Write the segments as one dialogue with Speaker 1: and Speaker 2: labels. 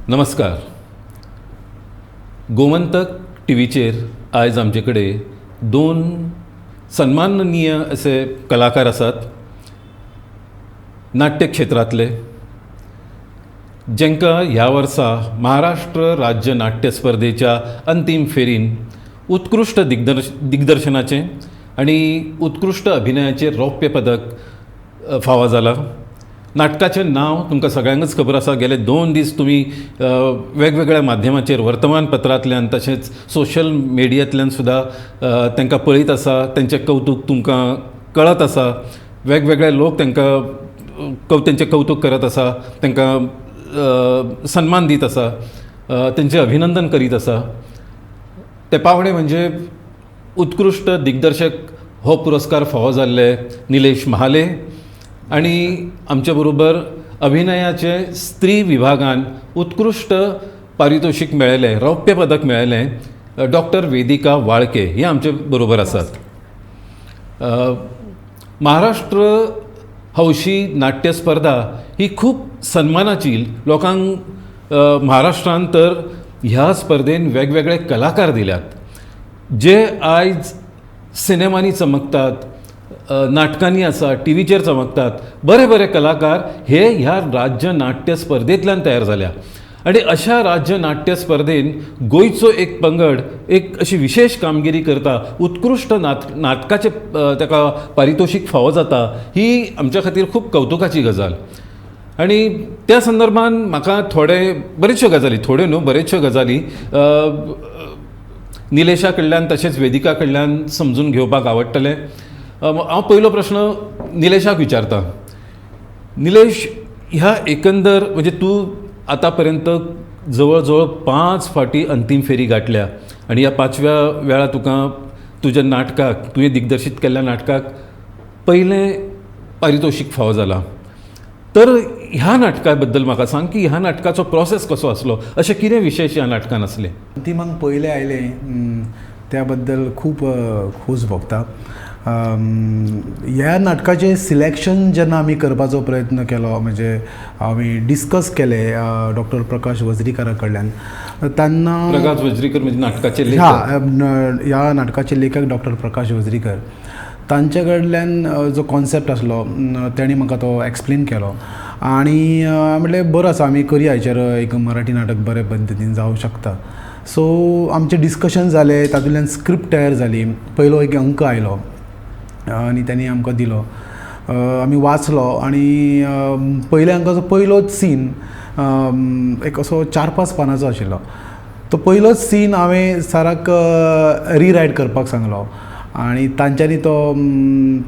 Speaker 1: नमस्कार. गोमंतक टीव्हीचेर आयज आमचे कडेन दोन सन्माननीय असे कलाकार आसात नाट्य क्षेत्रांतले, जांकां ह्या वर्सा महाराष्ट्र राज्य नाट्य स्पर्धेच्या अंतीम फेरीन उत्कृश्ट दिग्दर्शनाचें आनी उत्कृश्ट अभिनयाचें रौप्य पदक फावो जालां. नाटकाचें नांव तुमकां सगळ्यांकूच खबर आसा. गेले 2 दीस तुमी वेगवेगळ्या माध्यमाचेर, वर्तमानपत्रांतल्यान तशेंच सोशल मिडियांतल्यान सुद्दां तांकां पळयत आसा. तेंचें कौतूक तुमकां कळत आसा. वेगवेगळे लोक तांकां तेंचें कौतूक करत आसा, तांकां सन्मान दीत आसा, तेंचें अभिनंदन करीत आसा. ते पावणे म्हणजे उत्कृश्ट दिग्दर्शक हो पुरस्कार फावो जाल्ले निलेश महाले आनी आमचे बरोबर अभिनयाचे स्त्री विभागान उत्कृश्ट पारितोशीक मेळयलें, रौप्य पदक मेळयलें डॉक्टर वेदिका वाळके हे आमचे बरोबर आसात. महाराष्ट्र हौशी नाट्य स्पर्धा ही खूब सन्मानाची. लोकांक महाराष्ट्रान तर ह्या स्पर्धेन वेगवेगळे कलाकार दिल्यात जे आयज सिनेमांनी चमकतात, नाटकांनी आसा, टीव्हीचेर चमकतात. बरे बरे कलाकार हे ह्या राज्य नाट्य स्पर्धेंतल्यान तयार जाल्या आनी अशा राज्य नाट्य स्पर्धेन गोंयचो एक पंगड एक अशी विशेश कामगिरी करता, उत्कृश्ट नाटकाचें ताका पारितोशीक फावो जाता, ही आमच्या खातीर खूब कवतुकाची गजाल. आनी त्या संदर्भान म्हाका थोडे बऱ्योचश्यो गजाली, थोड्यो न्हू, बऱ्योचश्यो गजाली निलेशा कडल्यान तशेंच वेदिका कडल्यान समजून घेवपाक आवडटलें. हांव पयलो प्रश्न निलेशाक विचारता. निलेश, ह्या एकंदर म्हणजे तूं आतां पर्यंत जवळ जवळ 5 फावटी अंतीम फेरी गांठल्या आनी ह्या 5व्या वेळा तुका तुज्या नाटकाक, तुवें दिग्दर्शीत केल्ल्या नाटकाक पयलें पारितोशीक फावो जालां. तर ह्या नाटका बद्दल म्हाका सांग की ह्या नाटकाचो प्रोसेस कसो आसलो, अशें कितें विशेश ह्या नाटकान आसलें?
Speaker 2: अंतिमाक पयलें आयलें त्या बद्दल खूब खोस भोगता. ह्या नाटकाचें सिलेक्शन जेन्ना आमी करपाचो प्रयत्न केलो, म्हणजे आमी डिस्कस केलें डॉक्टर प्रकाश वजरीकरा कडल्यान, तेन्ना
Speaker 1: प्रकाश वजरीकर म्हणजे नाटकाचे लेखक.
Speaker 2: ह्या नाटकाचे लेखक डॉक्टर प्रकाश वजरीकर, तांचे कडल्यान जो कॉन्सेप्ट आसलो तेणी म्हाका तो एक्सप्लेन केलो आनी म्हटलें बरो आसा, आमी करया हेचेर एक मराठी नाटक बरे पद्दतीन जावंक शकता. सो आमचें डिस्कशन जालें, तातूंतल्यान स्क्रिप्ट तयार जाली. पयलो एक अंक आयलो आनी तेणी आमकां दिलो, आमी वाचलो आनी पयल्या अंकाचो पयलोच सीन एक असो 4-5 पानाचो आशिल्लो. तो पयलोच सीन हांवें सराक रिरायट करपाक सांगलो आनी तांच्यांनी तो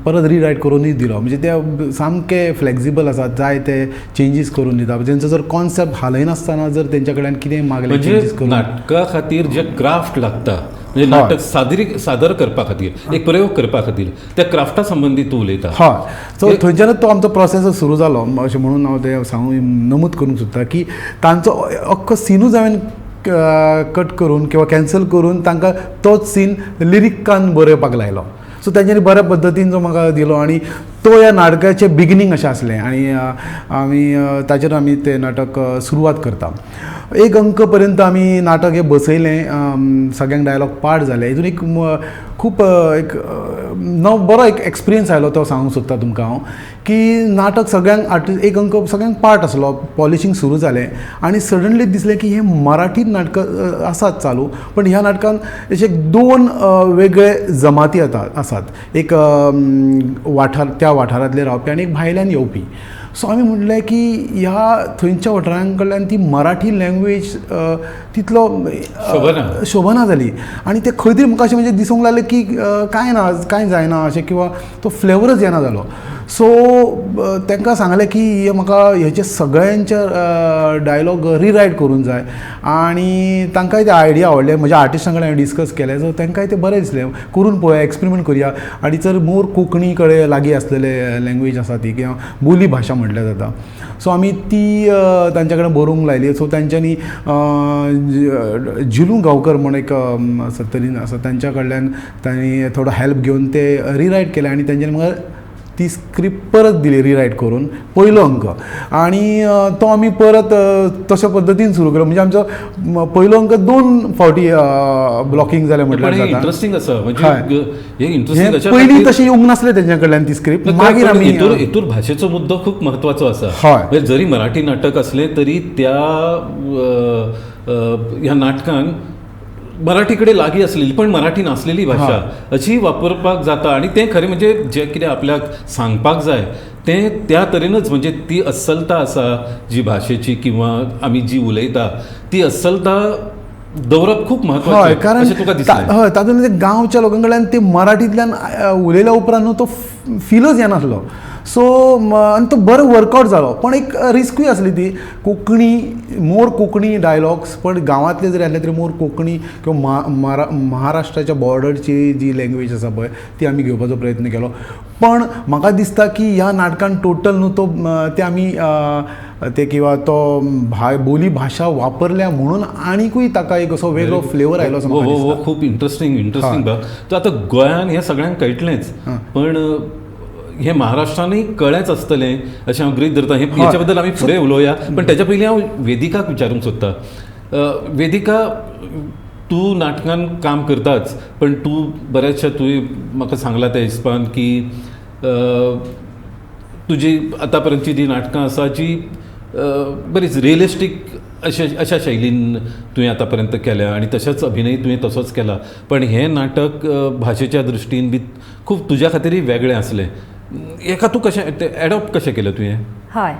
Speaker 2: परत रिरायट करुनूय दिलो. म्हणजे ते सामके फ्लेक्सिबल आसात, जाय ते चेंजीस करून दिता. तेंचो जर कॉन्सेप्ट हालयनासतना जर तेंच्या कडल्यान कितें मागलें चेंजीस करून,
Speaker 1: नाटका खातीर जे क्राफ्ट लागता, म्हणजे नाटक सादर करपा खातीर, एक प्रयोग करपा खातीर, त्या क्राफ्टा संबंदी तूं उलयता.
Speaker 2: हय, सो थंयच्यानच तो आमचो प्रोसेस सुरू जालो. अशें म्हणून हांव तें सांगून नमूद करूंक सोदता की तांचो अख्खो सिनूच हांवें कट करून किंवा कॅन्सल करून तांकां तोच सीन लिरिकान बरोवपाक लायलो. सो तेंच्यांनी बऱ्या पद्दतीन जो म्हाका दिलो आनी तो ह्या नाटकाचें बिगिनींग अशें आसलें आनी आमी ताचेर आमी तें नाटक सुरवात करता. एक अंक पर्यंत आमी नाटक हें बसयलें, सगळ्यांक डायलॉग पाठ जाले. हितून एक खूब एक नवो बरो एक एक्सपिरियन्स आयलो, तो सांगूंक सोदता तुमकां हांव की नाटक सगळ्यांक आर्टिस्ट एक अंक सगळ्यांक पाठ आसलो, पॉलिशींग सुरू जालें आनी सडनली दिसलें की हें मराठीत नाटकां आसात चालू, पण ह्या नाटकान अशे 2 वेगळे जमाती आसात, एक वाठार त्या वाठारांतले रावपी आनी एक भायल्यान येवपी. सो आमी म्हणलें की ह्या थंयच्या वाठारां कडल्यान ती मराठी लँग्वेज तितलो शोभना जाली आनी ते खंय तरी म्हाका अशें म्हणजे दिसूंक लागलें की कांय ना, कांय जायना अशें, किंवा तो फ्लेवरच येना जालो. सो तांकां सांगलें की हे म्हाका हेचे सगळ्यांचे डायलॉग रिरायट करूंक जाय आनी तांकांय ते आयडिया आवडले. म्हज्या आर्टिस्टां कडेन हांवें डिस्कस केलें, सो तांकांय तें बरें दिसलें, करून पळोवया, एक्सपेरिमेंट करुया. आनी चड मोर कोंकणी कडेन लागीं आसलेले लँग्वेज आसा ती, किंवा बोली भाशा म्हटल्यार जाता. सो आमी ती तांच्या कडेन बरोवंक लायली. सो तांच्यांनी झिलू गांवकर म्हूण एक सत्तरीन आसा, तांच्या कडल्यान तांणी थोडो हेल्प घेवन ते रिरायट केलें आनी तांच्यांनी म्हाका ती स्क्रिप्ट परत दिली रिरायट करून पयलो अंक आनी तो आमी परत तशा पद्दतीन सुरू केलो. म्हणजे आमचो पयलो अंक 2 फावटी ब्लॉकिंग जालें म्हटल्यार जाता.
Speaker 1: इंटरेस्टिंग आसा, म्हणजे हे इंटरेस्टिंग.
Speaker 2: पयलीं तशें येवंक नासलें तेंच्या कडल्यान ती स्क्रिप्ट, मागीर आमी
Speaker 1: हितूर भाशेचो मुद्दो खूब म्हत्वाचो आसा. हय, जरी मराठी नाटक असलें तरी त्या ह्या नाटकान मराठी कडेन लागीं आसलेली पण मराठी नासलेली भाशा अशी वापरपाक जाता आनी तें खरें म्हणजे जें कितें आपल्याक सांगपाक जाय तें त्या तरेनच, म्हणजे ती अस्सलता आसा जी भाशेची किंवा आमी जी उलयता ती अस्सलता दवरप खूब म्हत्वाचें.
Speaker 2: कारण
Speaker 1: तुका दिसता
Speaker 2: हय, तातूंत गांवच्या लोकां कडल्यान ते मराठींतल्यान उलयल्या उपरांत न्हू तो फिलच येनासलो. सो आनी तो बरो वर्कआवट जालो, पण एक रिस्कूय आसली ती कोंकणी मोर कोंकणी डायलॉग्स, पण गांवांतले जरी आसले तरी मोर कोंकणी किंवा महाराष्ट्राच्या बॉर्डरची जी लँग्वेज आसा पळय ती आमी घेवपाचो प्रयत्न केलो. पण म्हाका दिसता की ह्या नाटकान टोटल न्हू तो ते आमी ते किंवा तो बोली भाशा वापरल्या म्हणून आनीकूय ताका एक असो वेगळो फ्लेवर आयलो.
Speaker 1: हो, खूब इंट्रस्टिंग इंट्रस्टिंग भाग. तो आतां गोंयान हें सगळ्यांक कळटलेंच, पण हे महाराष्ट्रानूय कळ्ळेंच आसतलें अशें हांव गृहीत धरता. हें हेच्या बद्दल आमी फुडें उलोवया, पण तेच्या पयलीं हांव वेदिकाक विचारूंक सोदतां. वेदिका, तूं नाटकान काम करताच, पण तूं बऱ्याचशा तुवें म्हाका सांगलां त्या हिसपान की तुजी आतां पर्यंतची जी नाटकां आसा जी बरीच रियलिस्टीक अशा अशा शैलीन तुवें आतां पर्यंत केल्या आनी तशेंच अभिनय तुवें तसोच केला, पण हें नाटक भाशेच्या दृश्टीन बी खूब तुज्या खातीरय वेगळें आसलें. एका तूं कशें एडॉप्ट कशें केलें तुवें?
Speaker 3: हय,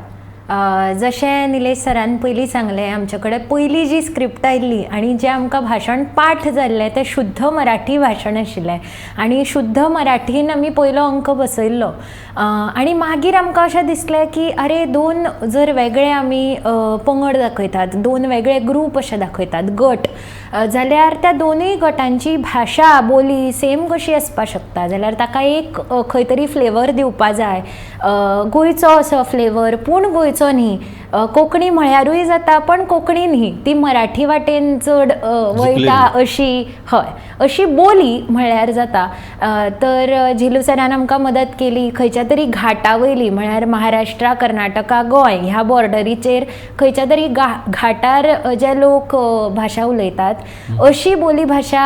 Speaker 3: जशें निलेश सरान पयलीं सांगलें, आमचे कडेन पयलीं जी स्क्रिप्ट आयिल्ली आनी जें आमकां भाशण पाठ जाल्लें तें शुद्ध मराठी भाशण आशिल्लें आनी शुद्ध मराठीन आमी पयलो अंक बसयल्लो. आनी मागीर आमकां अशें दिसलें की अरे दोन जर वेगळे आमी पंगड दाखयतात, दोन वेगळे ग्रूप अशे दाखयतात, गट, जाल्यार त्या दोनूय गटांची भाशा बोली सेम कशी आसपाक शकता, जाल्यार ताका एक खंय तरी फ्लेवर दिवपा जाय, गोंयचो असो फ्लेवर, पूण गोंयचो न्ही, कोंकणी म्हळ्यारूय जाता पण कोंकणी न्ही, ती मराठी वाटेन चड वयता अशी, हय अशी बोली म्हळ्यार जाता. तर झिलू सरान आमकां मदत केली खंयच्या तरी घाटा वयली, म्हळ्यार महाराष्ट्रा, कर्नाटका, गोंय ह्या बॉर्डरीचेर खंयच्या तरी घाटार जे लोक भाशा उलयतात अशी बोली भाशा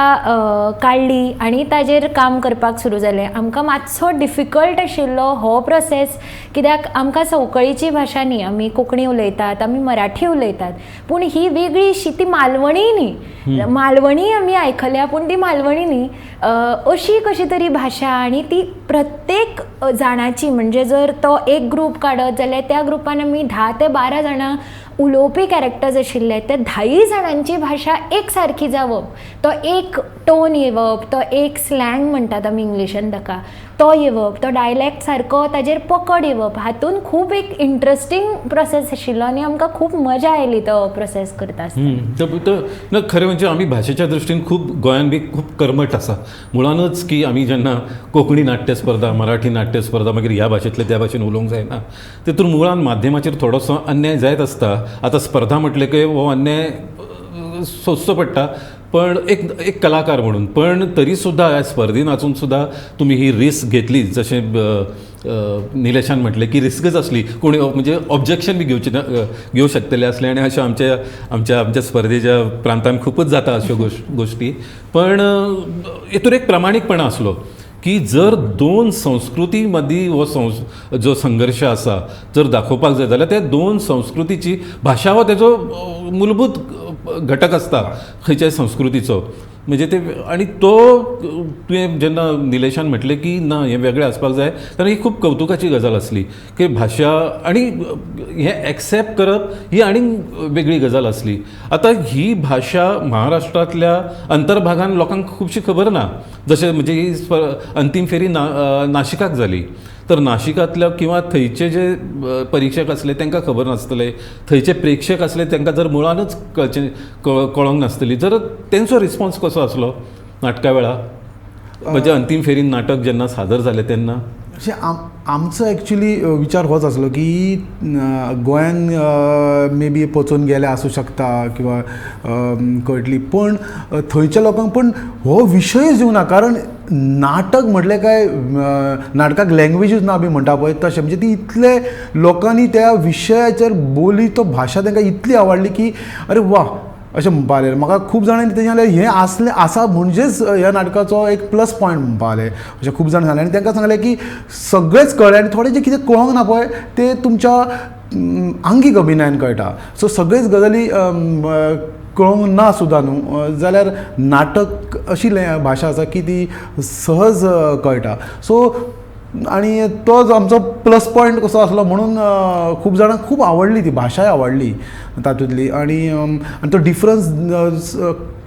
Speaker 3: काडली आनी ताजेर काम करपाक सुरू जालें. आमकां मातसो डिफिकल्ट आशिल्लो हो प्रोसेस, कित्याक आमकां संवकळीची भाशा न्ही, आमी कोंकणी उलयतात, आमी मराठी उलयतात, पूण ही वेगळीशी ती मालवणी न्ही, मालवणी आमी आयकल्या पूण ती मालवणी न्ही, अशी कशी तरी भाशा आनी ती प्रत्येक जाणाची, म्हणजे जर तो एक ग्रूप काडत जाल्यार त्या ग्रुपान आमी 10 ते 12 जाणां उलोवपी कॅरेक्टर्स आशिल्ले, ते 10 जाणांची भाशा एक सारकी जावप, तो एक टोन येवप, तो एक स्लँग म्हणटात आमी इंग्लिशान ताका, तो येवप, तो डायलॅक्ट सारको ताजेर पकड येवप, हातून खूब एक इंट्रस्टींग प्रोसेस आशिल्लो आनी आमकां खूब मजा आयली तो प्रोसेस करता
Speaker 1: आसतना. ना खरें म्हणजे आमी भाशेच्या दृश्टीन खूब गोंयान बी खूब कर्मठ आसा मुळानच, की आमी जेन्ना कोंकणी नाट्य स्पर्धा, मराठी नाट्य स्पर्धा, मागीर ह्या भाशेंतले त्या भाशेन उलोवंक जायना, तितून मुळान माध्यमाचेर थोडोसो अन्याय जायत आसता. आतां स्पर्धा म्हटलें की हो अन्याय सोंसचो पडटा, पण एक एक कलाकार म्हणून, पण तरी सुद्दां ह्या स्पर्धेन वचून सुद्दां तुमी ही रिस्क घेतली, जशें निलेशान म्हटलें की रिस्कच आसली, कोणी म्हणजे ऑब्जेक्शन बी घेवचें घेवं शकतले आसले आनी अशें आमच्या आमच्या आमच्या स्पर्धेच्या प्रांतान खुबूच जाता अश्यो गोश्टी. पण हेतून एक प्रामाणीकपणा आसलो की जर दोन संस्कृती मदीं हो जो संघर्श आसा जर दाखोवपाक जाय जाल्यार त्या दोन संस्कृतीची भाशा हो तेजो मूलभूत घटक आसता खंयच्याय संस्कृतीचो, म्हणजे ते. आनी तो तुवें जेन्ना निलेशान म्हटलें की ना हें वेगळें आसपाक जाय, तर ही खूब कवतुकाची गजाल आसली की भाशा आनी हें एक्सेप्ट करप ही आनी वेगळी गजाल आसली. आतां ही भाशा महाराष्ट्रांतल्या अंतर्भागान लोकांक खुबशी खबर ना, जशें म्हणजे ही अंतीम फेरी नाशिकाक जाली, तर नाशिकांतल्या किंवा थंयचे जे परिक्षक आसले तांकां खबर नासतले, थंयचे प्रेक्षक आसले तांकां जर मुळानच कळचें कळोंक नासतली, जर तेंचो रिस्पॉन्स कसो आसलो नाटका वेळार, म्हणजे अंतीम फेरीन नाटक जेन्ना सादर जालें तेन्ना?
Speaker 2: अशें आमचो एक्चुली विचार होच आसलो की गोंयान मे बी पचोवन गेले आसूं शकता किंवा कळटली, पूण थंयच्या लोकांक पण हो विशयच येवना, कारण नाटक म्हटलें काय नाटकाक लँग्वेजूच ना बी म्हणटा पळय तशें, म्हणजे ती इतले लोकांनी त्या विशयाचेर बोली, तो भाशा तांकां इतली आवडली की अरे वा अशें म्हणपा लागले. म्हाका खूब जाणांनी तेजें सांगलें हें आसलें आसा म्हणजेच ह्या नाटकाचो एक प्लस पॉयंट म्हणपा लागले, अशें खूब जाण सांगलें. आनी तांकां सांगलें की सगळेंच कळ्ळें आनी थोडें जें कितें कळोंक ना पळय तें तुमच्या आंगीक अभिनयान कळटा. सो सगळेच गजाली कळोंक ना सुद्दां न्हू जाल्यार नाटक अशी भाशा आसा की ती सहज कळटा. सो आनी तो जो आमचो प्लस पॉयंट कसो आसलो म्हणून खूब जाणांक खूब आवडली ती भाशाय आवडली तातूंतली, आनी आनी तो डिफरन्स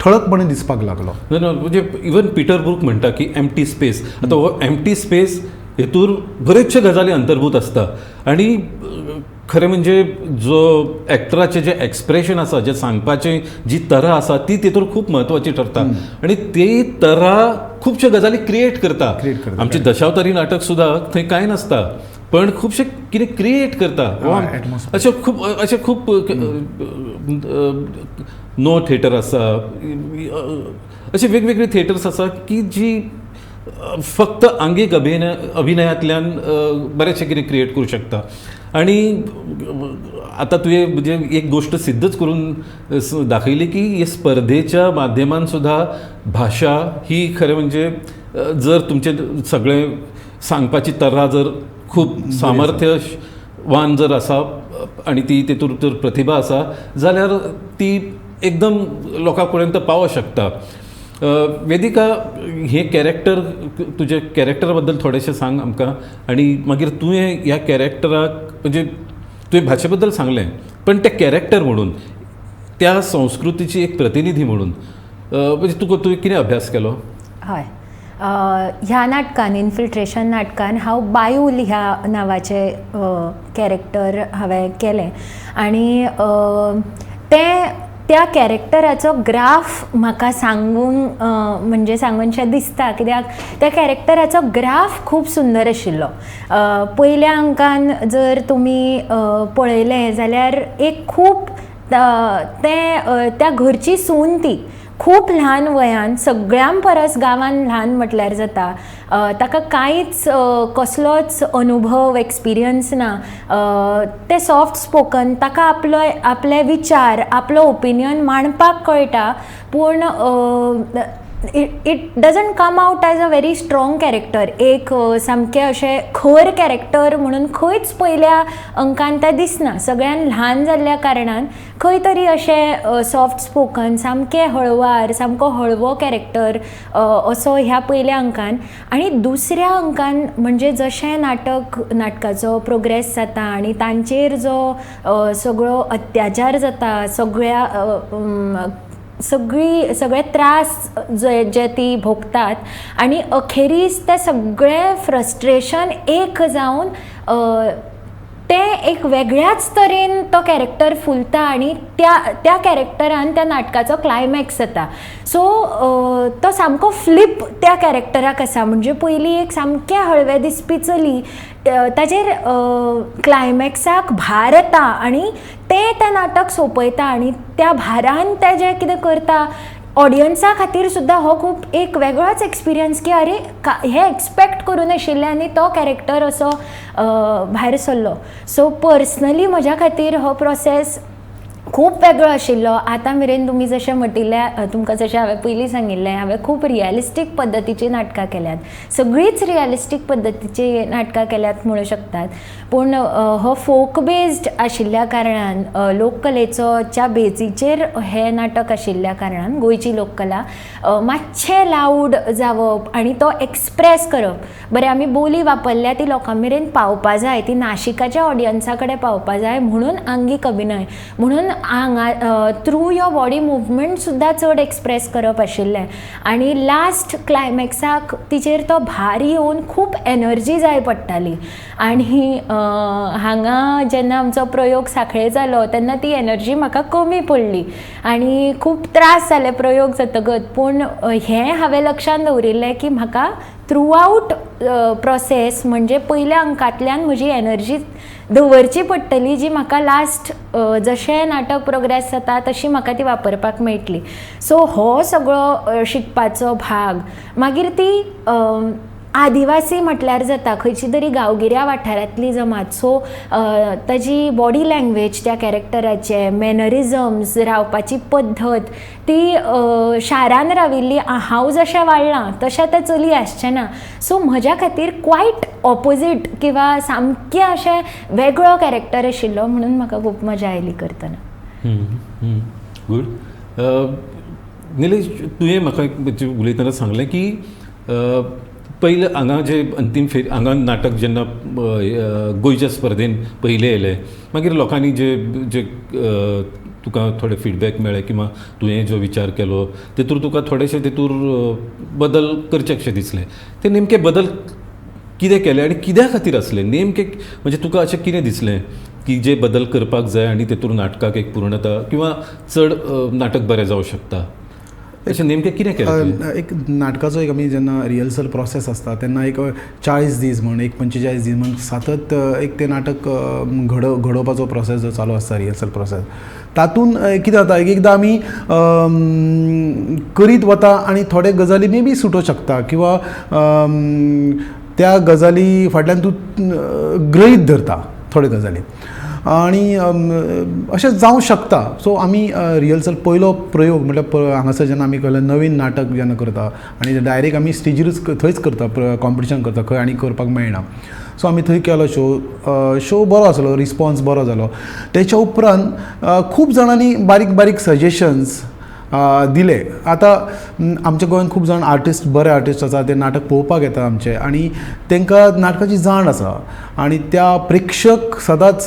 Speaker 2: ठळकपणे दिसपाक लागलो.
Speaker 1: ना म्हणजे इवन पिटर ब्रूक म्हणटा की एम्प्टी स्पेस, आतां हो एम्प्टी स्पेस हेतूर बरेचशे गजाली अंतर्भूत आसता आनी खरें म्हणजे जो एक्टराचें जें एक्सप्रेशन आसा, जें सांगपाचें जी तरा आसा ती तेतूर खूब म्हत्वाची ठरता आनी ती तरा खुबश्यो गजाली क्रिएट करता. आमचें दशावतारी नाटक सुद्दां थंय कांय नासता पण खुबशें कितें क्रिएट करता. अशें खूब अशें खूब नो थिएटर आसा, अशे वेगवेगळे थिएटर्स आसा की जी फक्त आंगीक अभिनयांतल्यान बरेंचशें कितें क्रिएट करूं शकता. आनी आतां तुवें म्हणजे एक गोश्ट सिद्धच करून दाखयली की हे स्पर्धेच्या माध्यमान सुद्दां भाशा ही खरें म्हणजे जर तुमचें सगळें सांगपाची तरा जर खूब सामर्थ्यवान जर आसा आनी ती तेतूर जर प्रतिभा आसा जाल्यार ती एकदम लोकां पर्यंत पावोंक शकता. वेदिका, हें कॅरेक्टर तुजें कॅरेक्टरा बद्दल थोडेशें सांग आमकां, आनी मागीर तुवें ह्या कॅरेक्टराक म्हणजे तुवें भाशे बद्दल सांगलें पण तें कॅरेक्टर म्हणून त्या संस्कृतीची एक प्रतिनिधी म्हणून म्हणजे तुका तुवें कितें अभ्यास केलो?
Speaker 3: हय, ह्या नाटकान इन्फिल्ट्रेशन नाटकान हांव बायूल ह्या नांवाचें कॅरेक्टर हांवें केलें आनी तें त्या कॅरेक्टराचो ग्राफ म्हाका सांगूंक म्हणजे सांगूनशें दिसता कित्याक त्या कॅरेक्टराचो ग्राफ खूब सुंदर आशिल्लो. पयल्या अंकान जर तुमी पळयलें जाल्यार एक खूब तें त्या घरची सून ती खूब ल्हान वयान सगळ्यां परस गांवान ल्हान म्हटल्यार जाता, ताका कांयच कसलोच अनुभव एक्सपिरियन्स ना, तें सॉफ्ट स्पोकन, ताका आपलो आपले विचार आपलो ओपिनियन मांडपाक कळटा पूण it doesn't come out as a very strong character. एक सामकें अशें खर कॅरेक्टर म्हणून खंयच पयल्या अंकान तें दिसना. सगळ्यान ल्हान जाल्ल्या कारणान खंय तरी अशें सॉफ्ट स्पोकन सामकें हळवार सामको हळवो कॅरेक्टर असो ह्या पयल्या अंकान. आनी दुसऱ्या अंकान म्हणजे जशें नाटक नाटकाचो प्रोग्रेस जाता आनी तांचेर जो सगळो अत्याचार जाता, सगळ्या सगळी सगळे त्रास जे जे ती भोगतात आनी अखेरीस ते सगळें फ्रस्ट्रेशन एक जावन तें एक वेगळ्याच तरेन तो कॅरेक्टर फुलता आनी त्या त्या कॅरेक्टरान त्या नाटकाचो क्लायमॅक्स जाता. सो तो सामको फ्लिप त्या कॅरेक्टराक आसा. म्हणजे पयलीं एक सामकें हळवें दिसपी चली ताजेर क्लायमॅक्साक भार येता आनी तें तें नाटक सोंपयता आनी त्या भारान तें जें कितें करता ऑडियन्सा खातीर सुद्दां हो खूब एक वेगळोच एक्सपिरियन्स की अरे हें एक्सपेक्ट करूं नाशिल्लें आनी तो कॅरेक्टर असो भायर सरलो. सो पर्सनली म्हज्या खातीर हो प्रोसेस खूब वेगळो आशिल्लो. आतां मेरेन तुमी जशें म्हटिल्लें, तुमकां जशें हांवें पयलीं सांगिल्लें, हांवें खूब रियलिस्टीक पद्दतीचीं नाटकां केल्यांत, सगळींच रियलिस्टीक पद्दतीचीं नाटकां केल्यात म्हणूं शकतात. पूण हो फोक बेज्ड आशिल्ल्या कारणान, लोककलेचोच्या बेजीचेर हें नाटक आशिल्ल्या कारणान गोंयची लोककला मातशें लावड जावप आनी तो एक्सप्रेस करप, बरें आमी बोली वापरल्या ती लोकां मेरेन पावपा जाय, ती नाशिकाच्या ऑडियन्सा कडेन पावपा जाय म्हणून आंगीक अभिनय म्हणून हांगा थ्रू your body movement सुद्दां चड एक्सप्रेस करप आशिल्लें. आनी लास्ट क्लायमॅक्साक तिचेर तो भार येवन खूब एनर्जी जाय पडटाली आनी हांगा जेन्ना आमचो प्रयोग सांखळे जालो तेन्ना ती एनर्जी म्हाका कमी पडली आनी खूब त्रास जाले प्रयोग जातकच. पूण हें हांवें लक्षांत दवरिल्लें की म्हाका थ्रू आवट प्रोसेस म्हणजे पयल्या अंकांतल्यान म्हजी एनर्जी दवरची पडटली जी म्हाका लास्ट जशें नाटक प्रोग्रेस जाता तशी म्हाका ती वापरपाक मेळटली. सो हो सगळो शिकपाचो भाग. मागीर ती आदिवासी म्हटल्यार जाता खंयची तरी गांवगिऱ्या वाठारांतली जमात, सो ताजी बॉडी लँग्वेज, त्या कॅरेक्टराचे मॅनरिजम्स, रावपाची पद्दत ती शारान राविल्ली हांव जशें वाडलां तशें तें चली आसचें ना. सो म्हज्या खातीर क्वायट ऑपोजीट किंवा सामकें अशें वेगळो कॅरेक्टर आशिल्लो म्हणून म्हाका खूब मजा आयली करतना.
Speaker 1: गूड. निलेश, तुवें म्हाका उलयतना सांगलें की पयलें हांगा जे अंतीम फेरी हांगा नाटक जेन्ना गोंयच्या स्पर्धेन पयलें येयलें, मागीर लोकांनी जे जे तुका थोडे फिडबॅक मेळ्ळे किंवा तुवें जो विचार केलो तेतूर तुका थोडेशे तेतूर बदल करचे कशें दिसलें, ते नेमके बदल कितें केले आनी कित्या खातीर आसले नेमके? म्हणजे तुका अशें कितें दिसलें की जे बदल करपाक जाय आनी तेतूर नाटकाक एक पूर्णता किंवा चड नाटक बरें जावं शकता, अशें नेमकें कितें केलें?
Speaker 2: एक नाटकाचो एक आमी जेन्ना रिहर्सल प्रोसेस आसता तेन्ना एक 40 दीस म्हण, एक 45 दीस म्हण सातत एक तें नाटक घडोवपाचो प्रोसेस जो चालू आसता, रिहर्सल प्रोसेस, तातूंत कितें जाता एक एकदां आमी करीत वता आनी थोडे गजाली मे बी सुटोवंक शकता किंवा त्या गजाली फाटल्यान तूं गृहीत धरता थोड्यो गजाली आनी अशें जावं शकता. सो आमी रिहर्सल पयलो प्रयोग म्हटल्यार हांगासर जेन्ना आमी केलो नवीन नाटक जेन्ना करता आनी डायरेक्ट आमी स्टेजीरूच थंयच करता, कॉम्पिटिशन करता, खंय आनी करपाक मेळना. सो आमी थंय केलो शो, शो बरो आसलो, रिस्पॉन्स बरो जालो. तेच्या उपरांत खूब जाणांनी बारीक बारीक सजेशन्स दिले. आतां आमच्या गोंयांत खूब जाण आर्टिस्ट, बरे आर्टिस्ट आसा, ते नाटक पळोवपाक येता आमचे आनी तांकां नाटकाची जाण आसा आनी त्या प्रेक्षक सदांच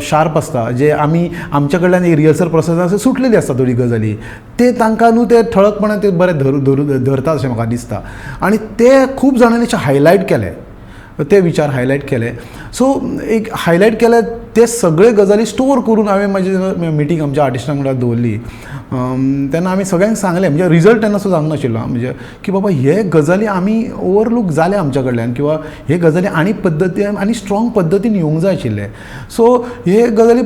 Speaker 2: शार्प आसता. जे आमी आमच्या कडल्यान एक रिहर्सल प्रोसेस सुटलेली आसता थोडी गजाली, ते तांकां न्हू ते ठळकपणान ते बरे धरता अशें म्हाका दिसता आनी ते खूब जाणांनी अशें हायलायट केले, ते विचार हायलायट केले. सो एक हायलायट केले ते सगळे गजाली स्टोर करून हांवें म्हाजी मिटींग आमच्या आर्टिस्टां वांगडा दवरली. तेन्ना आमी सगळ्यांक सांगलें, म्हणजे रिजल्ट तेन्ना सुद्दां जावंक नाशिल्लो, म्हणजे की बाबा हे गजाली आमी ओवरलूक जाले आमच्या कडल्यान किंवा हे गजाली आनी पद्दतीन आनी स्ट्रॉंग पद्दतीन येवंक जाय आशिल्ले. सो हे गजाली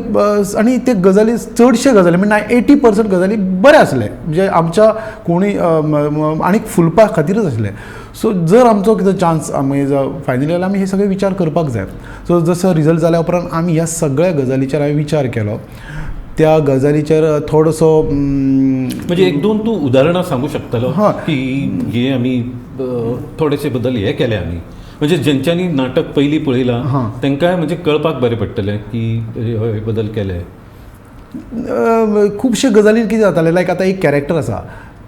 Speaker 2: आनी ते गजाली चडशे गजाली म्हणजे 80% गजाली बरे आसले, म्हणजे आमच्या कोणी आनी फुलपा खातीरच आसले. सो जर आमचो कितें चान्स आमी फायनली जाल्यार आमी हे सगळे विचार करपाक जाय. सो जसो रिजल्ट जाल्या उपरांत आमी ह्या सगळ्या गजालीचेर हांवें विचार केलो, त्या गजालीचेर थोडोसो
Speaker 1: म्हणजे एक दोन तूं उदाहरणां सांगू शकतलो की हे आमी थोडेशे बदल हे केले आमी, म्हणजे जेंच्यांनी नाटक पयलीं पळयलां तांकांय म्हणजे कळपाक बरें पडटलें की हे बदल केले.
Speaker 2: खुबशे गजालीन कितें जातालें, लायक आतां एक कॅरेक्टर आसा,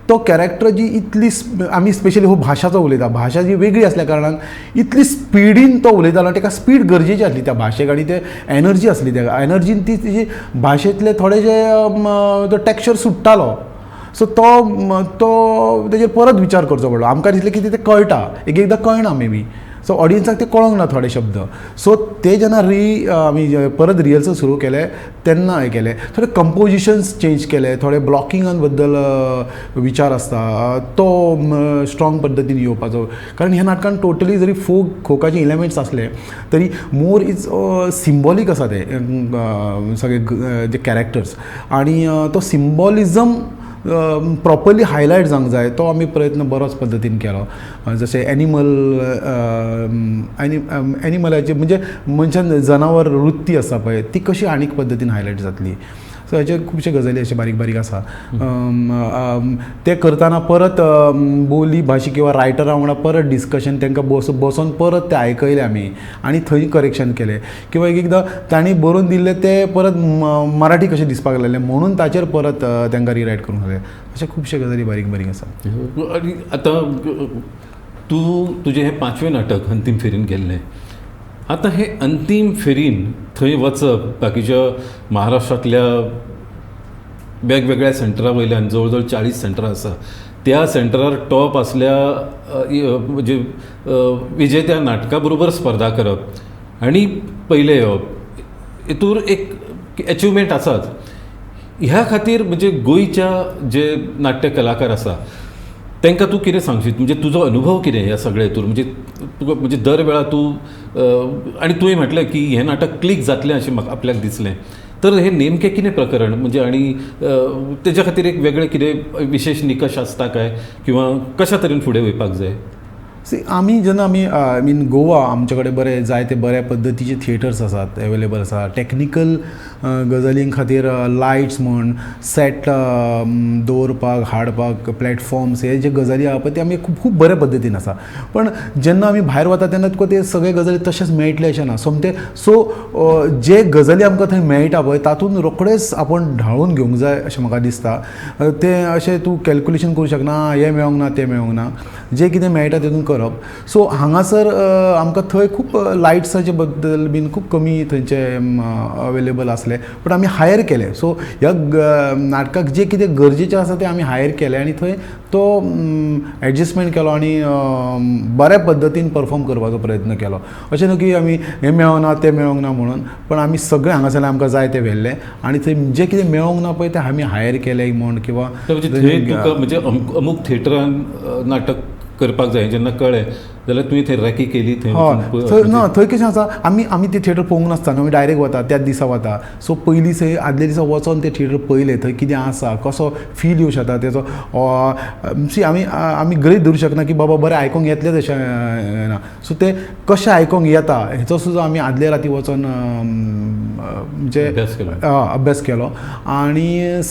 Speaker 2: तो कॅरेक्टर जी इतली आमी स्पेशली हो भाशाचो उलयता, भाशा जी वेगळी आसल्या कारणान इतली स्पिडीन तो उलयतालो, ताका स्पीड गरजेची आसली त्या भाशेक आनी ते एनर्जी आसली, त्या एनर्जीन ती तिजी भाशेंतले थोडे जे तो टॅक्चर सुट्टालो. सो तो तो तेजेर परत विचार करचो पडलो. आमकां दिसलें की तें कळटा, एक एकदां कळना मे बी, सो ऑडियन्साक ते कळोंक ना थोडे शब्द. सो ते जेन्ना आमी परत रिहर्सल सुरू केले तेन्ना हें केलें, थोडे कंपोजिशन्स चेंज केले, थोडे ब्लॉकिंगान बद्दल विचार आसता तो स्ट्रॉंग पद्दतीन येवपाचो, कारण ह्या नाटकान टोटली जरी फोकाचे इलेमेंट्स आसले तरी मोर is symbolic आसा ते सगळे जे कॅरेक्टर्स आनी तो सिम्बॉलिजम प्रॉपरली हायलायट जावंक जाय, तो आमी प्रयत्न बरोच पद्दतीन केलो. जशें एनिमल एनिमलाचे म्हणजे मनशान जनावर वृत्ती आसा पळय ती कशी आनीक पद्दतीन हायलायट जातली. सो हेचे खुबशे गजाली अशे बारीक बारीक आसा. ते करतना परत बोली भाशे किंवा रायटरा वांगडा परत डिस्कशन, तांकां बसोन परत ते आयकयले आमी आनी थंय करेक्शन केलें, किंवा एक एकदां तांणी बरोवन दिल्लें तें परत मराठी कशें दिसपाक लागलें म्हणून ताचेर परत तांकां रिरायट करूंक लागलें. अशे खुबशे गजाली बारीक बारीक आसा.
Speaker 1: आनी आतां तूं तुजें हें 5वें नाटक अंतीम फेरीन गेल्लें, आतां हे अंतीम फेरीन थंय वचप बाकीच्या महाराष्ट्रांतल्या वेगवेगळ्या सेंटरा वयल्यान जवळ जवळ 40 सेंटरां आसा, त्या सेंटरार टॉप आसल्या म्हणजे विजेत्या नाटका बरोबर स्पर्धा करप आनी पयलें येवप हेतूर एक एचिवमेंट आसाच. ह्या खातीर म्हणजे गोंयच्या जे नाट्य कलाकार आसा तांकां तूं कितें सांगशीत, म्हणजे तुजो अनुभव कितें ह्या सगळ्या हितूर, म्हणजे तुका म्हणजे दर वेळा तूं आनी तुवें म्हटलें की हें नाटक क्लीक जातलें अशें म्हाका आपल्याक दिसलें, तर हे नेमकें कितें प्रकरण म्हणजे आनी तेज्या खातीर एक वेगळें कितें विशेश निकश आसता काय किंवा कशा तरेन फुडें वयपाक जाय?
Speaker 2: सी, आमी जेन्ना आमी I mean Goa आमचे कडेन बरे जायते बऱ्या पद्दतीचे थिएटर्स आसात, एवेलेबल आसा. टॅक्निकल गजालीं खातीर लायट्स म्हण, सेट दवरपाक हाडपाक, प्लॅटफॉर्म्स, हे जे गजाली आहा पळय ते आमी खूब खूब बऱ्या पद्दतीन आसा. पण जेन्ना आमी भायर वता तेन्ना तुका ते सगळे गजाली तशेंच मेळटले अशें ना सोमते. सो जे गजाली आमकां थंय मेळटा पळय तातूंत रोखडेच आपूण ढाळून घेवंक जाय अशें म्हाका दिसता. तें अशें तूं कॅल्कुलेशन करूं शकना, हें मेळोंक ना तें मेळोंक ना, जें कितें मेळटा तेतून करप. सो हांगासर आमकां थंय खूब लायट्साचे बद्दल बीन खूब कमी थंयचे अवेलेबल आसले, बट आमी हायर केले. सो ह्या नाटकाक जे कितें गरजेचें आसा तें आमी हायर केलें आनी थंय तो एडजस्टमेंट केलो आनी बऱ्या पद्दतीन परफॉर्म करपाचो प्रयत्न केलो. अशें न्हू की आमी हें मेळोंक ना तें मेळोंक ना म्हणून, पण आमी सगळें हांगासरलें आमकां जाय तें व्हेल्लें आनी थंय जें कितें मेळोंक ना पळय तें आमी हायर केलें म्हण किंवां
Speaker 1: म्हणजे थंय तुका म्हणजे अमूक थिएटरान नाटक करपाक जाय जेन्ना कळ्ळें जाल्यार तुवें थंय रॅकी केली थंय?
Speaker 2: हय, ना थंय कशें आसा, आमी आमी तें थिएटर पळोवंक नासता न्हू, आमी डायरेक्ट वता त्याच दिसा वता. सो पयलीं थंय आदल्या दिसा वचोन तें थिएटर पळयलें, थंय कितें आसा, कसो फील येवं शकता तेजो. सी, आमी आमी गृहीत धरूं शकना की बाबा बरें आयकोंक येतलें तशें ना. सो तें कशें आयकोंक येता हेचो सुद्दां आमी आदले राती वचोन म्हणजे अभ्यास केलो आनी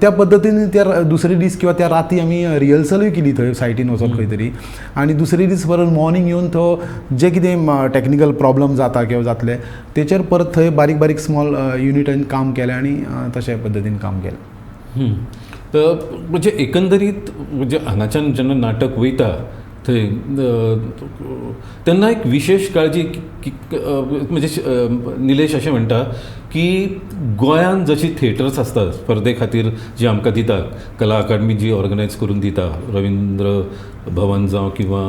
Speaker 2: त्या पद्दतीन त्या दुसरे दीस किंवा त्या राती आमी रिहर्सलूय केली थंय सायटीन वचोन खंय तरी, आनी दुसरे दीस परत मॉर्निंग येवन तो जे कितें टॅक्निकल प्रॉब्लम जाता किंवा जातले तेचेर परत थंय बारीक बारीक स्मॉल युनिटान काम केलें आनी तशे पद्दतीन काम केलें.
Speaker 1: तर म्हणजे एकंदरीत म्हणजे हांगाच्यान जेन्ना नाटक वयता थंय तेन्ना एक विशेश काळजी म्हणजे निलेश अशें म्हणटा की गोंयांत जशी थिएटर्स आसता स्पर्धे खातीर जी आमकां दिता कला अकादमी जी ऑर्गनायज करून दिता, रविंद्र भवन जावं किंवा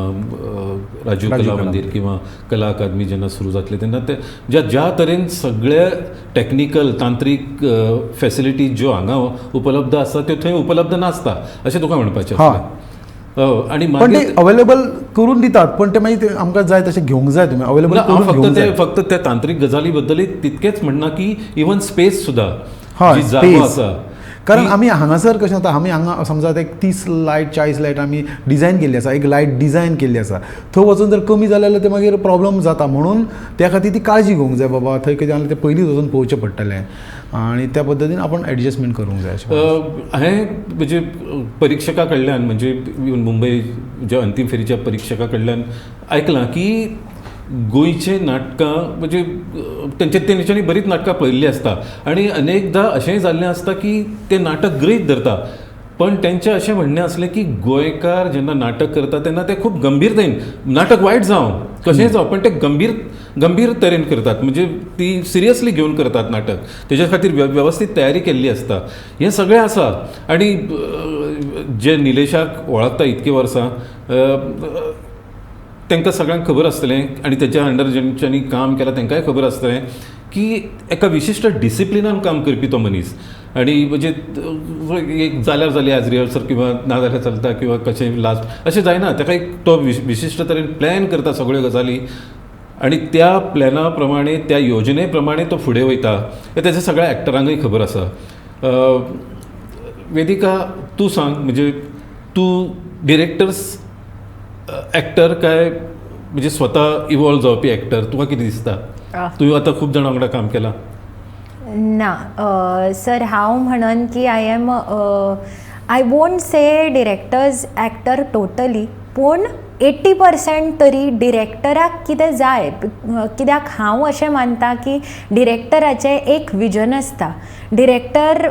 Speaker 1: राजीव कला मंदीर किंवा कला अकादमी जेन्ना सुरू जातली तेन्ना ते ज्या ज्या तरेन सगळे टॅक्निकल तांत्रीक फॅसिलिटीज ज्यो हांगा उपलब्ध आसता त्यो थंय उपलब्ध नासता अशें तुका म्हणपाचें आसलें.
Speaker 2: आनी पण ते अवेलेबल करून दितात, पण ते मागीर आमकां जाय तशें घेवंक जाय, तुमी अवेलेबल
Speaker 1: फक्त ते फक्त त्या तांत्रीक गजाली बद्दल तितकेच म्हणना की इवन स्पेस सुद्दां जी जागो आसा,
Speaker 2: कारण आमी हांगासर कशें जाता, आमी हांगा समजा एक 30 लायट 40 लायट आमी डिजायन केल्ली आसा, एक लायट डिजायन केल्ली आसा, थंय वचून जर कमी जालें जाल्यार ते मागीर प्रॉब्लम जाता. म्हणून त्या खातीर ती काळजी घेवंक जाय, बाबा थंय कितें जालें तें पयलींच वचून पळोवचें पडटलें आनी त्या पद्दतीन आपण एडजस्टमेंट करूंक जाय.
Speaker 1: हांवें म्हणजे परिक्षका कडल्यान म्हणजे मुंबय ज्या अंतीम फेरीच्या परिक्षका कडल्यान आयकलां की गोंयचे नाटकां म्हणजे तेंचे तेंच्यांनी बरीच नाटकां पळयल्लीं आसता आनी अनेकदां अशेंय जाल्लें आसता की तें नाटक गृहीत धरता, पण तेंचें अशें म्हणणें आसलें की गोंयकार जेन्ना नाटक करता तेन्ना ते खूब गंभीरतायेन, नाटक वायट जावं कशेंय जावं पण ते गंभीर गंभीर तरेन करतात, म्हणजे ती सिरियसली घेवन करतात नाटक, तेज्या खातीर वेवस्थीत तयारी केल्ली आसता, हें सगळें आसा. आनी जे निलेशाक वळखता इतकीं वर्सां तांकां सगळ्यांक खबर आसतलें आनी तेच्या अंडर जेंच्यांनी काम केलां तांकांय खबर आसतलें की एका विशिश्ट डिसिप्लिनान काम करपी तो मनीस, आनी म्हणजे एक जाल्यार जाली आज रिहर्सल किंवा ना जाल्यार चलता किंवा कशें लास्ट अशें जायना, ताका एक तो विशिश्ट तरेन प्लॅन करता सगळ्यो गजाली आनी त्या प्लॅना प्रमाणे त्या योजने प्रमाणे तो फुडें वयता, हें तेज्या सगळ्या एक्टरांकूय खबर आसा. वेदिका तूं सांग, म्हणजे तूं डिरेक्टर्स एक्टर काय म्हणजे स्वता इवॉल्व जावपी एक्टर, तुका कितें दिसता? तुवें आतां खूब जाणां वांगडा काम केलां.
Speaker 3: ना सर, हांव म्हणन की I am I won't say director's actor totally, पूण 80% तरी डिरेक्टराक कितें जाय, कित्याक हांव अशें मानता की डिरेक्टराचें एक विजन आसता. डिरेक्टर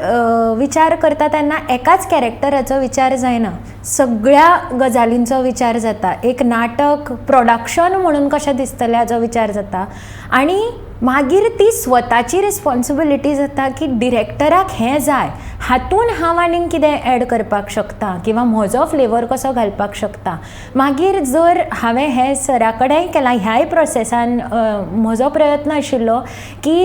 Speaker 3: विचार करता तेन्ना एकाच कॅरेक्टराचो विचार जायना, सगळ्या गजालींचो विचार जाता. एक नाटक प्रोडक्शन म्हणून कशें दिसतलें हाचो विचार जाता आनी मागीर ती स्वताची रिस्पॉन्सिबिलिटी जाता की डिरेक्टराक हें जाय, हातून हांव आनीक कितें एड करपाक शकता किंवा म्हजो फ्लेवर कसो घालपाक शकता. मागीर जर हांवें हें सरा कडेन केलां, ह्याय प्रोसेसान म्हजो प्रयत्न आशिल्लो की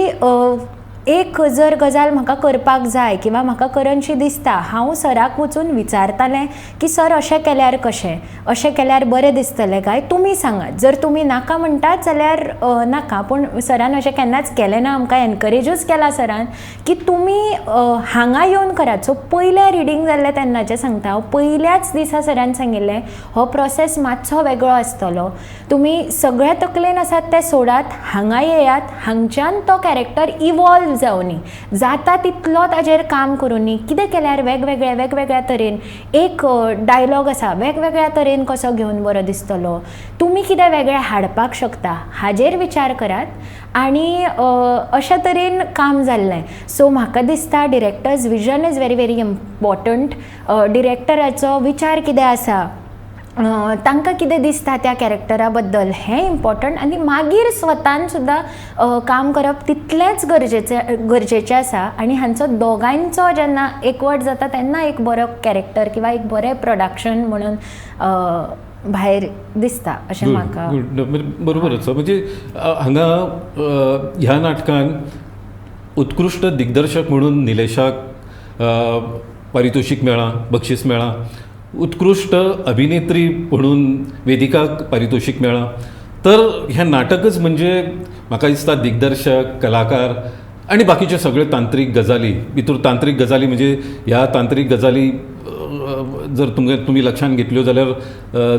Speaker 3: एक जर गजाल म्हाका करपाक जाय किंवा म्हाका करनशी दिसता, हांव सराक वचून विचारतालें की सर अशें केल्यार कशें, अशें केल्यार बरें दिसतलें काय, तुमी सांगात. जर तुमी नाका म्हणटात जाल्यार नाका, पूण सरान अशें केन्नाच केलें ना. आमकां एनकरेजूच केला सरान की तुमी हांगा येवन करात. सो पयलें रिडींग जाल्लें तेन्नाचें सांगता हांव, पयल्याच दिसा सरान सांगिल्लें हो प्रोसेस मातसो वेगळो आसतलो, तुमी सगळ्या तकलेन आसात ते सोडात, हांगा येयात, हांगच्यान तो कॅरेक्टर इवॉल्व जावनी, जाता तितलो ताजेर काम करूनी, कितें केल्यार वेगवेगळ्या वेगवेगळ्या तरेन एक डायलॉग आसा वेगवेगळ्या तरेन कसो घेवन बरो दिसतलो, तुमी कितें वेगळें हाडपाक शकता हाजेर विचार करात. आनी अशा तरेन काम जाल्लें. सो म्हाका दिसता director's vision is very very important. डिरेक्टराचो विचार कितें आसा, तांकां कितें दिसता त्या कॅरेक्टरा बद्दल हें इम्पॉर्टंट, आनी मागीर स्वतान सुद्दां काम करप तितलेंच गरजेचें आसा. आनी हांचो दोगांयचो जेन्ना एकवट जाता तेन्ना एक बरो कॅरेक्टर किंवा एक बरें प्रोडक्शन म्हणून भायर दिसता अशें म्हाका.
Speaker 1: बरोबर आसा. म्हणजे हांगा ह्या नाटकान उत्कृश्ट दिग्दर्शक म्हणून निलेशाक पारितोशीक मेळ्ळां, बक्षीस मेळ्ळां. उत्कृश्ट अभिनेत्री म्हणून वेदिकाक पारितोशीक मेळ्ळां. तर हें नाटकच म्हणजे म्हाका दिसता दिग्दर्शक, कलाकार आनी बाकीच्यो सगळ्यो तांत्रीक गजाली भितर, तांत्रीक गजाली म्हणजे ह्या तांत्रीक गजाली जर तुमी लक्षांत घेतल्यो जाल्यार,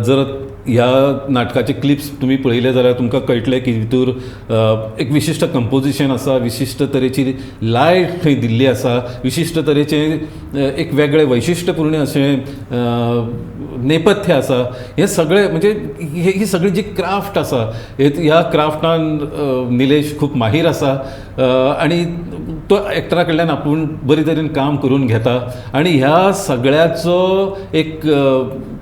Speaker 1: जर ह्या नाटकाचे क्लिप्स तुमी पळयले जाल्यार तुमकां कळटलें की भितर एक विशिश्ट कंपोजिशन आसा, विशिश्ट तरेची लायट थंय दिल्ली आसा, विशिश्ट तरेचें एक वेगळें वैशिश्टपूर्ण अशें नेपथ्य आसा. हें सगळें म्हणजे ही सगळी जी क्राफ्ट आसा ह्या क्राफ्टान निलेश खूब माहीर आसा आनी तो एक्टरा कडल्यान आपूण बरे तरेन काम करून घेता आनी ह्या सगळ्याचो एक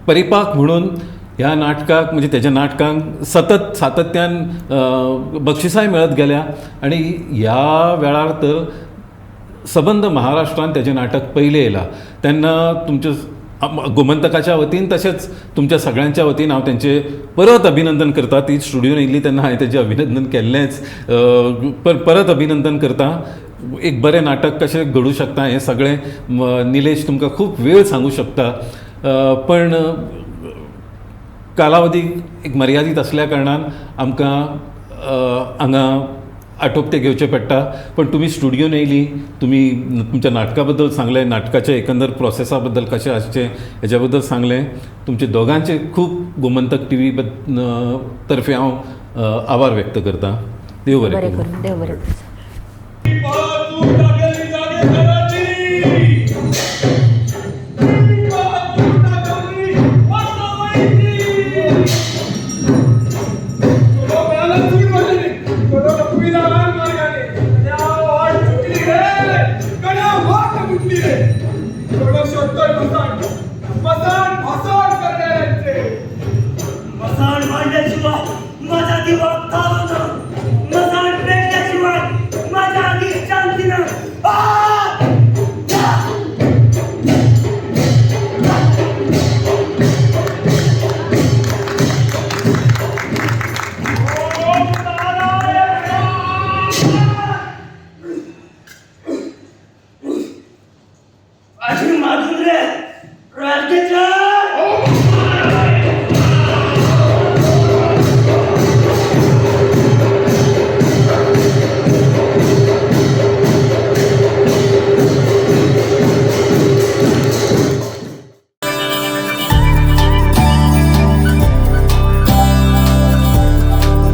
Speaker 1: परिपाक म्हणून ह्या नाटकाक म्हणजे तेज्या नाटकांक सतत सातत्यान बक्षिसांय मेळत गेल्या. आनी ह्या वेळार तर सबंद महाराष्ट्रान तेजें नाटक पयलें येयलां तेन्ना तुमच्या गोमंतकाच्या वतीन तशेंच तुमच्या सगळ्यांच्या वतीन हांव तेंचें परत अभिनंदन करता. ती स्टुडियोन येयल्ली तेन्ना हांवें तेजें अभिनंदन केल्लेंच, परत अभिनंदन करता. एक बरें नाटक कशें घडूं शकता हें सगळें निलेश तुमकां खूब वेळ सांगूं शकता, पण कालावधी एक मर्यादीत आसल्या कारणान आमकां हांगा आटोपते घेवचें पडटा. पण तुमी स्टुडियोन येयली, तुमी तुमच्या नाटका बद्दल सांगलें, नाटकाच्या एकंदर प्रोसेसा बद्दल कशें आसचें हेज्या बद्दल सांगलें. तुमचे दोगांचे खूब गोमंतक टीव्ही तर्फे हांव आभार व्यक्त करता. देव बरें करूं.
Speaker 3: देव बरें करूं.
Speaker 4: माझा दिवा